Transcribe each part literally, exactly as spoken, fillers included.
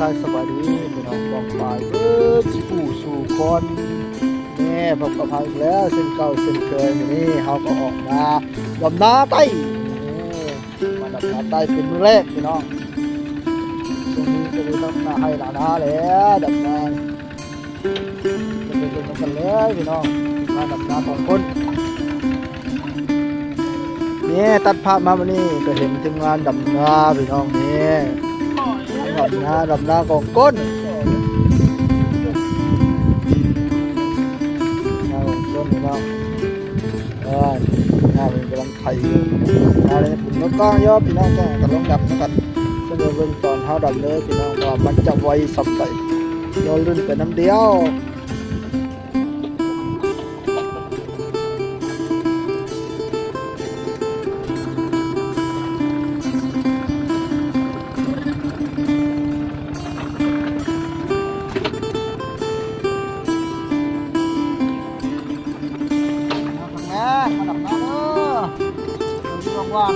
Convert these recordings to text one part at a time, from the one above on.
ทักทายสบายดีพี่น้องป้องปายเบิดสู่สู่คน แม่พบกับเฮาอีกแล้วเช่นเก่าเช่นเคย มื้อนี้เฮาก็ออกมาดำนาใต้ นี่มาดำนาใต้เป็นมื้อแรกพี่น้อง ช่วงนี้ก็เลยดำนาไฮ่ดำนาแหละ ดำนา จะไปเบิ่งนำกันเลยพี่น้อง มาดำนาของคน นี่ตัดภาพมามื้อนี้ก็เห็นทีมงานดำนาพี่น้อง นี่ดำนาดำนาของคน ดำนาของคนพี่น้อง เออ หน้ามันกำลังไถอยู่ อะไรนะ ผมก็กล้องเยอะพี่น้อง ก็กำลังดับนะครับ ก็เลยเบิ่งตอนเฮาดับเลยพี่น้อง ว่ามันจะไวส่ำใด รอลุ้นไปนำเดียว มาดับหน้า มาดับหน้าเด้อ เดี๋ยวช่วงว่าง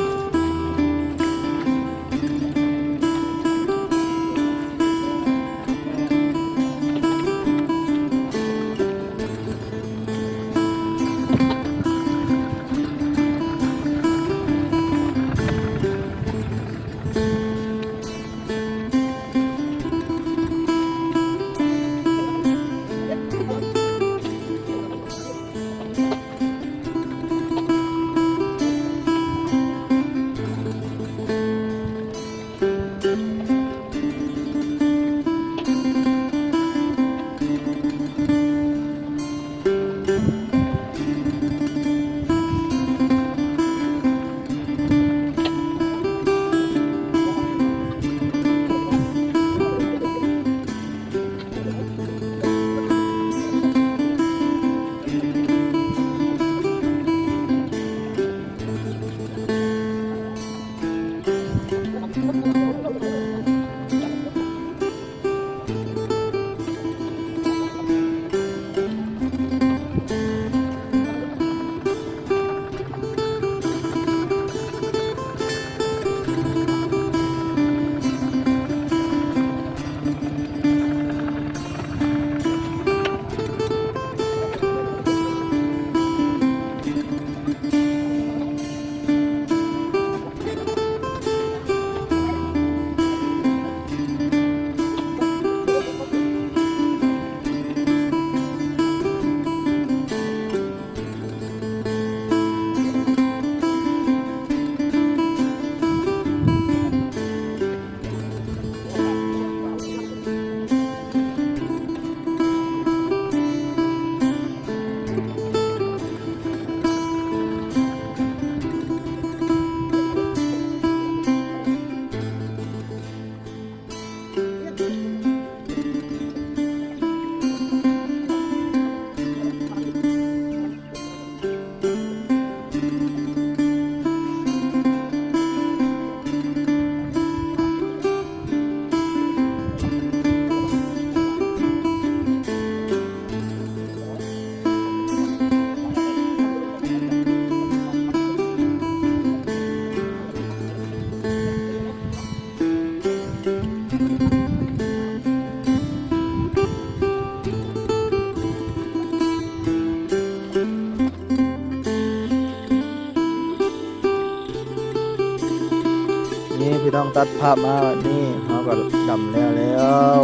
นี่พี่น้องตัดภาพมาแบบนี้ เฮาก็ดำแล้วแล้ว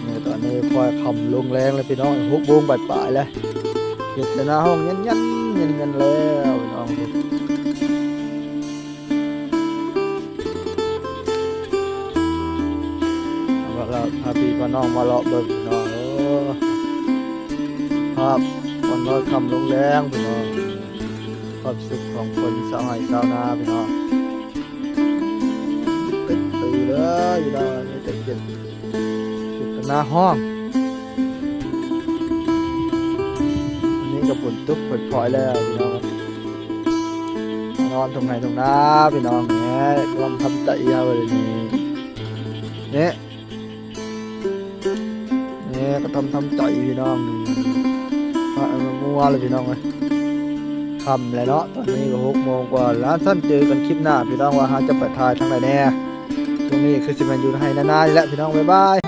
นี่ตอนนี้ค่อยค่ำลงแลงแล้วพี่น้อง หกโมงปลายๆแล้ว เฮ็ดแต่หน้าห้องเย็นๆ เย็นๆ แล้วพี่น้อง เอาละ พาพี่พาน้องมาเลาะเบิ่งพี่น้อง โอ้ ภาพวันลอยค่ำลงแลงพี่น้อง ความสุขของคนชาวไร่ชาวนาพี่น้อง เป็นปีเลยพี่น้อง มีแต่เก็บ เก็บหน้าห้อง อันนี้ก็ฝนตกฝนพลอยแล้วพี่น้อง นอนตรงไหนตรงนาพี่น้อง เนี่ย ความทำใจเอาเลยนี่ เนี่ย เนี่ย ก็ทำทำใจพี่น้อง พากันมามัวเลยพี่น้องเอ้ย ค่ำแล้วเนาะ ตอนนี้ก็หกโมงกว่าแล้ว ท่านเจอกันคลิปหน้าพี่น้อง ว่าเฮาจะไปถ่ายทางใดแน่ มื้อนี้คือสิแม่นอยู่ไฮ่นานๆนี่แหละพี่น้อง บ๊ายบาย